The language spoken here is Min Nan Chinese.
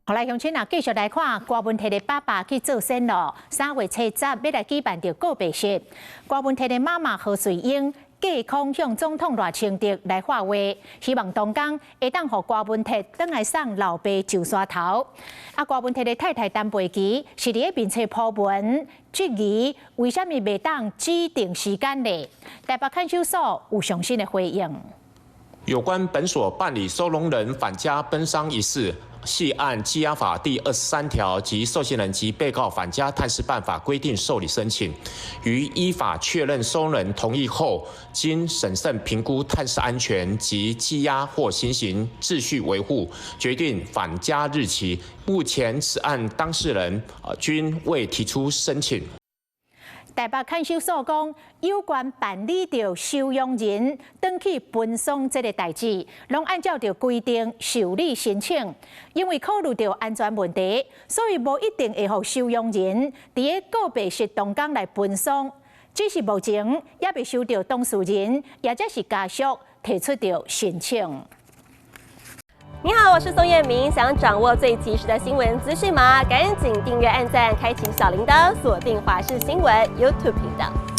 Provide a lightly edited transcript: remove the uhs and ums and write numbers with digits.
好來，鄉親啊，繼續來看郭文鐵的爸爸去做先路，3月7日欲來舉辦著告別式。郭文鐵的媽媽何瑞英隔空向總統賴清德來發話，希望當工會當予郭文鐵轉來送老爸上山頭。啊，郭文鐵的太太陳培琪是佇咧面冊鋪文質疑，為啥物袂當指定時間咧？台北看守所有上新的回應。有關本所辦理收容人返家奔喪一事，係按羈押法第23條及受刑人及被告返家探視辦法規定受理申請，於依法確認收容人同意後，經審慎評估探視安全及羈押或行刑秩序維護，決定返家日期。目前此案當事人均未提出申請。台北看守所講，有關辦理著收容人轉去奔喪這个代誌，攏按照著規定受理申請。因為考慮著安全問題，所以無一定會予收容人佇咧告別式當工來奔喪。只是目前猶未收著當事人，抑者是家屬提出著申請。你好，我是宋燕明，想掌握最及時的新聞資訊嗎？趕緊訂閱、按讚、開啟小鈴鐺，鎖定華視新聞 YouTube 頻道。